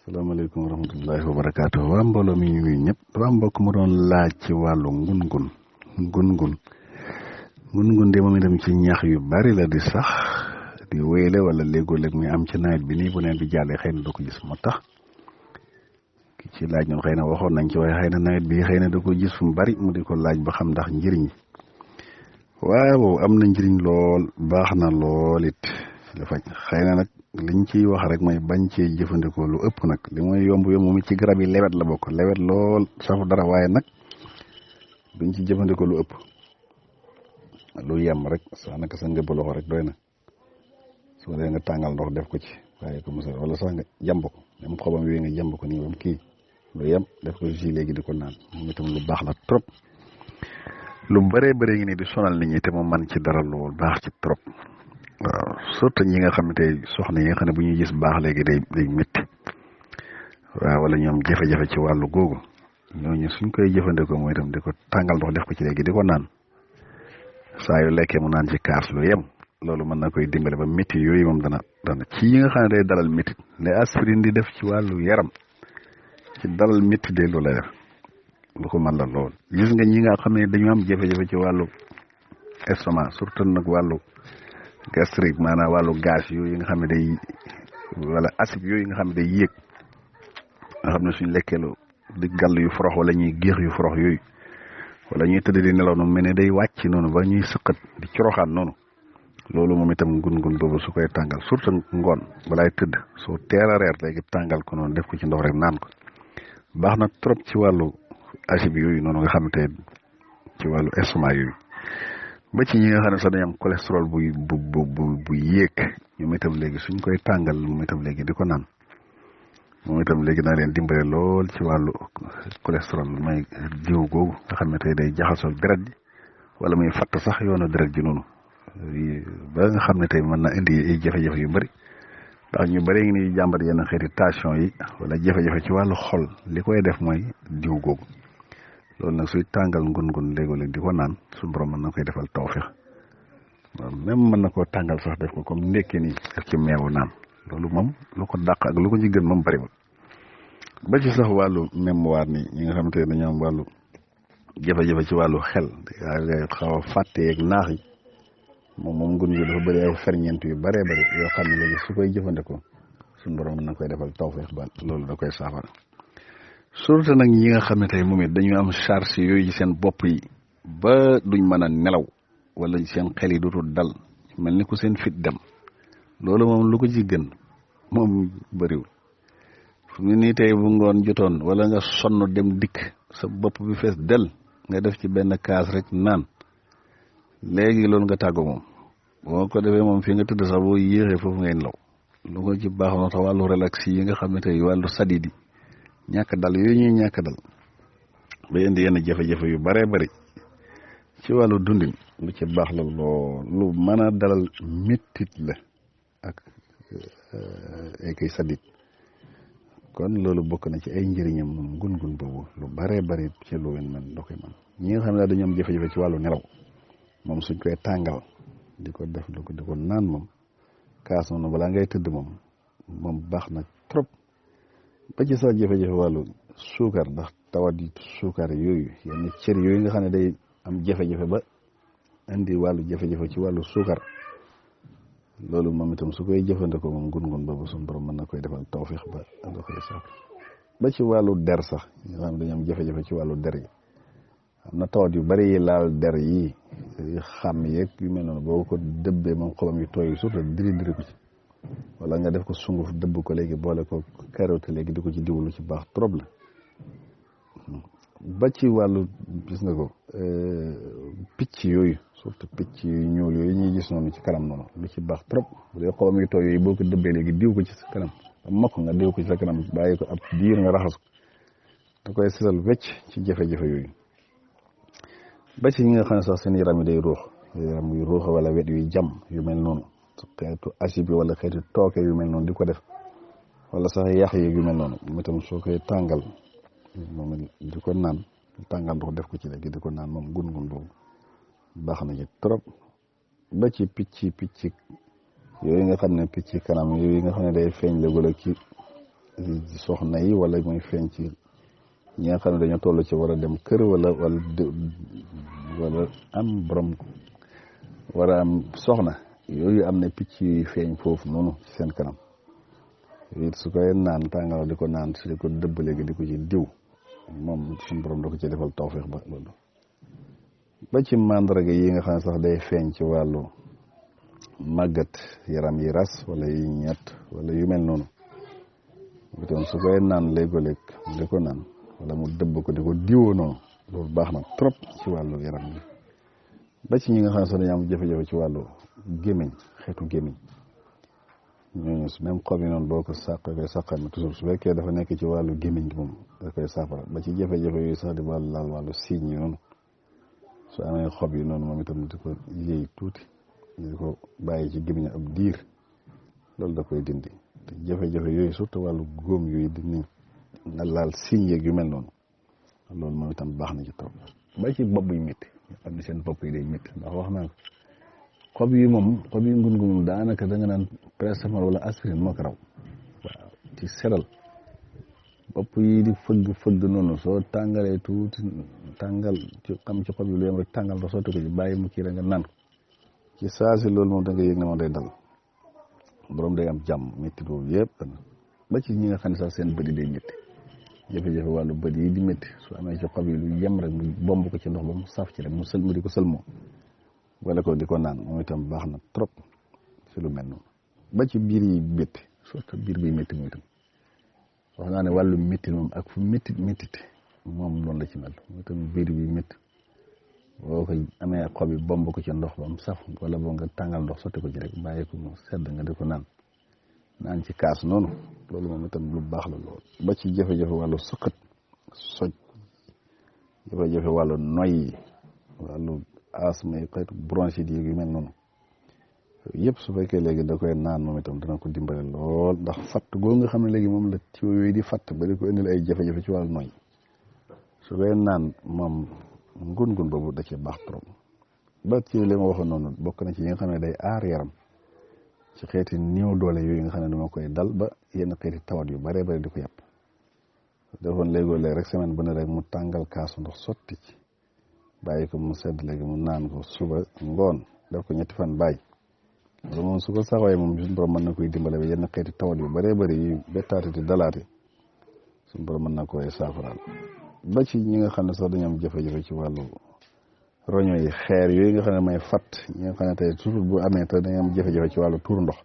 salaamaaleykum wa rahmatullahi wa barakaatu. waa mbooloo mi ñu ñëpp dafa am mbokk mu doon laaj ci wàllu ngun-ngun de moom itam ci ñax yu bari la di sax di wéyle wala léegoo-léeg muy am ci nawet bi nii bu nawet bi jàllee xëy na du ko gis moo tax ki ci laaj ñun xëy na waxoon nañ ci waaye xëy na nawet bi xëy na da ko gis fu mu bari mu di ko laaj ba xam ndax njëriñ waaw am na njëriñ lool baax na lool it la faj xëy na nag liñ ciy wax rek mooy bañ cee jëfandikoo lu ëpp nag li mooy yomb mu ci garab yi lewet la bokk lewet lool safu dara waaye nag duñ ci jëfandikoo lu ëpp lu yem rek sax naka sa ngëbb loxo rek doy na soo dee nga tàngal ndox def ko ci waaye ko mos wala sax nga jàmb ko même xobam yooyu nga jàmb ko nii bam kii lu yem def ko ci léegi di ko naan moom itam lu baax la trop lu bëree bëri ngi nii di sonal nit ñi te mu man ci dara lool baax ci trop. waaw surtout ñi nga xam ne tey soxna yi nga xam ne bu ñuy gis baax léegi day métti waaw wala ñoom jafe-jafe ci wàllu googu ñooñu suñ koy jëfandikoo mooy itam di ko tàngal ndox def ko ci léegi di ko naan saa yu lekkee mu naan ci kaas lu yem loolu mën na koy dimbale ba métti yooyu moom dana ci yi nga xam ne day dalal métti ne aspirine di def ci wàllu yaram ci dalal métti de loolu lay def lu ko mën la lool. gis nga ñi nga xam ne dañu am jafe-jafe ci wàllu estomac surtout nag wàllu gastrique maanaam wàllu gaz yooyu nga xam ne day wala acide yooyu nga xam ne day yéeg nga xam ne suñ lekkeelu di gàll yu forox wala ñuy géex yu forox yooyu wala ñuy tëdd di nelaw noonu mel ne day wàcc noonu ba ñuy sëqat di coroxaan noonu loolu moom itam ngun-ngun boobu su koy tàngal surtout ngoon balaay tëdd soo teel a reer léegi tàngal ko noonu def ko ci ndox rek naan ko baax na trop ci wàllu acide yooyu noonu nga xam te ci wàllu estomac yooyu ba ci ñi nga xam ne sax dañu am cholestérol bu yéeg ñoom itam léegi suñ koy tàngal moom itam léegi di ko naan moom itam léegi naa leen dimbale lool ci wàllu cholestérol may diw googu nga xam ne tey day jaxasoo deret ji wala muy fatt sax yoonu deret ji noonu ba nga xam ne tey mën na indi ay jafe-jafe yu bëri ndax ñu bëri ngi ni jàmbat yenn xeeti tension yi wala jafe-jafe ci wàllu xol li koy def mooy diw googu loolu nag suy tàngal ngun-ngun léegoo-léeg di ko naan su borom mën na koy defal tawfeex waaw même mën na koo tàngal sax def ko comme ndekki nii def ci meewu naan loolu moom lu ko dàq ak lu ko ci gën moom bëriwul ba ci sax wàllu mémoire nii ñi nga xamante ne dañoo am wàllu jafe-jafe ci wàllu xel xaw a fàtte yeeg naax yi moom ngun gi dafa bëri ay ferñeent yu bëree bëri yoo xam ne léegi su koy jëfandikoo suñu borom mën na koy defal tawfeex ba loolu da koy saafara surtout nag ñi nga xam ne tey moom it dañu am charge yooyu ci seen bopp yi ba duñ mën a nelaw wala seen xel yi dootul dal mel ni ku seen fit dem loolu moom lu ko ci gën moom bëriwul fu mu nii tey bu ngoon jotoon wala nga sonn dem dikk sa bopp bi fees del nga def ci benn kaas rek naan léegi loolu nga tàggoo moom boo ko defee moom fii nga tëdd sax boo yéexee foofu ngay nelaw lu ko ci baax na tax wàllu relax yi nga xam ne tey wàllu sadidi ñàkk dal yooyu ñuy ñàkk dal ba indi yenn jafe-jafe yu bëree bëri ci wàllu dundin lu ci baax la lu mën a dalal méttit la ak ay koy sadit kon loolu bokk na ci ay njëriñam moom ngun-ngun boobu lu bëree bëri ci lu wen man da koy man ñi nga xam ne dañoo am jafe-jafe ci wàllu nelaw moom suñ koy tàngal di ko def di ko naan moom kaas noonu balaa ngay tëdd moom baax na trop ba ci sax jafe-jafe wàllu suukar ndax tawat yi suukar yooyu yenn cër yooyu nga xam ne day am jafe-jafe ba indi wàllu jafe-jafe ci wàllu suukar loolu moom itam su koy jëfandikoo moom ngun-ngun boobu suñu borom mën na koy defal tawfeex ba nga koy sax ba ci wàllu der sax nga xam ne dañu am jafe-jafe ci wàllu der yi am na tawat yu bari yi laal der yi xam yeeg yu mel noonu boo ko dëbbee moom xobam yu tooy surtout diri ko ci wala nga def ko sunguf dëbb ko léegi boole ko carotte léegi di ko ci diwlu ci baax trop la ba ci wàllu gis nga ko picc yooyu surtout picc yu ñuul yooyu ñuy gis noonu ci kanam noonu lu ci baax trop bu dee xobam yu tooy yooyu boo ko dëbbee léegi diw ko ci sa kanam ba mokk nga diw ko ci sa kanam bàyyi ko ab diir nga raxas ko da koy setal wecc ci jafe-jafe yooyu ba ci ñi nga xam ne sax seen yaram yi day ruux yaram yu ruux wala wet yuy jam yu mel noonu xeetu acide bi wala xeetu tooke yu mel noonu di ko def wala sax yax yeeg yu mel noonu moom itam soo koy tàngal moom di ko naan tàngal ndox def ko ci léegi di ko naan moom ngun-ngun boobu baax na ci trop ba ci picc yooyu nga xam ne picc kanam yooyu nga xam ne day feeñ léeg-léeg ci soxna yi wala muy feeñ ci ñi nga xam ne dañoo toll ci war a dem kër wala am borom war a am soxna yooyu am na picc yuy feeñ foofu noonu ci seen kanam it su koy naan tàngal di ko naan si di ko dëbb léegi di ko ci diw moom suñu borom da ko ci defal tawfeex ba ci màndarga yi nga xam ne sax day feeñ ci wàllu màggat yaram yi ras wala yi ñett wala yu mel noonu itam su koy naan léeg-léeg di ko naan wala mu dëbb ko di ko diwoo noonu loolu baax na trop ci wàllu yaram yi ba ci ñi nga xam ne sax dañu am jafe-jafe ci wàllu gémmiñ xeetu gémmiñ ñooñu même xob yi noonu boo ko koy sàqami toujours su fekkee dafa nekk ci wàllu gémmiñ gi moom da koy saafara ba ci jafe-jafe yooyu sax di wàllu laal wàllu siiñ yi noonu su amee xob yi noonu moom itam di ko yëy tuuti di ko bàyyi ci gémmiñ ab diir loolu da koy dindi te jafe-jafe yooyu surtout wàllu góom yooyu di niñ na laal siiñ yeeg yu mel noonu loolu moom itam baax na ci trop ba ci bopp yu métti xam ne seen bopp yi day métti ndax wax naa ko xob yi ngun-ngun daanaka da nga naan paracetamol wala aspirine moo ko raw waaw ci seral bopp yi di fëgg noonu soo tàngalee tuuti tàngal ci xam ci xob yi lu yem rek tàngal da sotti ko ci bàyyi mu kii rek nga naan ko ci saa si loolu moom da nga yëg ne moom day dal borom day am jàmm métti boobu yëpp ba ci ñi nga xam ne sax seen bët yi day métti jafe-jafe wàllu bët yi di métti su amee ci xob yi lu yem rek mu bomb ko ci ndox ba mu saf ci rek mu di ko sëlmoo wala ko di ko naan moom itam baax na trop ci lu mel noonu ba ci biir yi métti surtout biir bi métti moom itam wax naa ne wàllu métti moom ak fu métti moom noonu la ci mel moom itam biir bi métti boo ko amee xob yi bomb ko ci ndox ba mu saf wala boo nga tàngal ndox sotti ko ci rek bàyyi ko mu sedd nga di ko naan ci kaas noonu loolu moom itam lu baax la lool ba ci jafe-jafe wàllu sëqët soj jafe-jafe wàllu noyyi wàllu asma yi xeetu bronchite yi yu mel noonu yëpp su fekkee léegi da koy naan moom itam dana ko dimbale lool ndax fatt goo nga xam ne léegi moom la ci yooyu di fatt ba di ko indil ay jafe-jafe ci wàllu noyyi su koy naan moom ngun-ngun boobu da cee baax trop ba ci li ma waxoon noonu bokk na ci yi nga xam ne day aar yaram ci xeeti néew doole yooyu nga xam ne dama koy dal ba yenn xeeti tawat yu bare bare di ko yàpp defoon léegoo-léeg rek semaine bu ne rek mu tàngal kaasu ndox sotti ci bàyyi ko mu sedd léegi mu naan ko suba ngoon def ko 3 fan bàyyi loolu moom su ko saxooyee moom suñu borom mën na koy dimbale ba yenn xeeti tawat yu bare bare yu bettaate di dalaate suñu borom mën na koy saafaraal ba ci ñi nga xam ne sax dañu am jafe-jafe ci wàllu roño yi xeer yooyu nga xam ne may fatt ñi nga xam ne tey toujours bu amee te dañu am jafe-jafe ci wàllu tuur ndox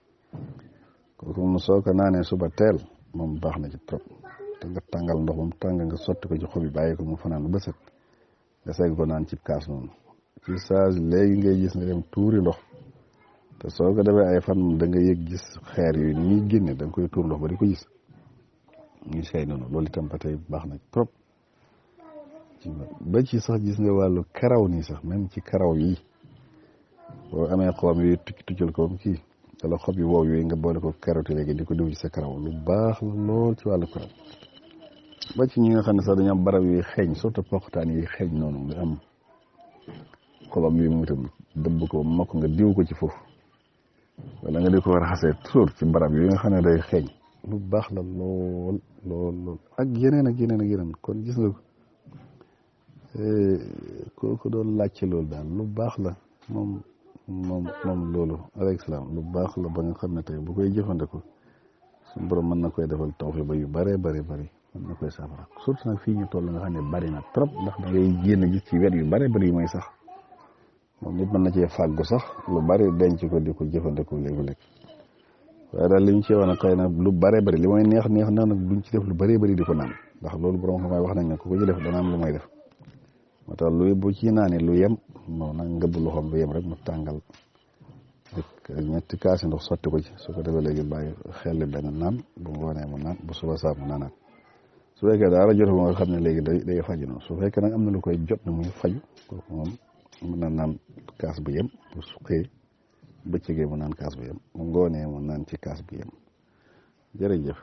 kooku moom soo ko naanee suba teel moom baax na ci trop te nga tàngal ndox moom tàng nga sotti ko ci xob yi bàyyi ko mu fanaan ba set nga segg ko naan ci kaas noonu ci saa léegi ngay gis nga dem tuuri ndox te soo ko defee ay fan da nga yëg gis xeer yooyu ni ñuy génne da nga koy tuur ndox ba di ko gis ñuy say noonu loolu itam ba tey baax na trop ba ci sax gis nga wàllu karaw nii sax même ci karaw yi boo amee xobam yooyu tuccal ko kii wala xob yi wow yooyu nga boole ko carotte léegi di ko diw ci sa karaw lu baax la lool ci wàllu karaw ba ci ñi nga xam ne sax dañu am barab yuy xeeñ surtout poqtaan yi xeeñ noonu nga am xobam yi mu itam dëbb ko mokk nga diw ko ci foofu wala nga di ko war a xasee toujours ci barab yi nga xam ne day xeeñ lu baax la lool ak yeneen kon gis nga ko kooku doon laajte loolu daal lu baax la moom loolu alayhi salaam lu baax la ba nga xam ne tey bu koy jëfandikoo suñu borom mën na koy defal tawfeex ba yu bëree bëri mën na koy saafara surtout nag fii ñu toll nga xam ne bari na trop ndax da ngay génn gis ci wet yu bëree bëri yu mooy sax moom nit mën na cee fàggu sax lu bari denc ko di ko jëfandikoo léegi-léegi waaye daal li ñu ci wax nag xëy na lu bëree bëri li mooy neex na nag duñ ci def lu bëree bëri di ko naan ndax loolu borom xam wax nañ ne ku ko ci def dana am lu may def moo tax lu bu ci naanee lu yem non nag ngëbb loxoom lu yem rek mu tàngal ak 2 kaasi ndox sotti ko ci su ko defee léegi bàyyi xel benn naan bu ngoonee mu naan bu suba saa mu naanaat su fekkee daara jot nga xam ne léegi day faju noonu su fekkee nag am na lu koy jot na muy faju kooku moom mën na naan kaas bu yem bu suqee bëccëgee mu naan kaas bu yem mu ngoonee mu naan ci kaas bu yem jërëjëf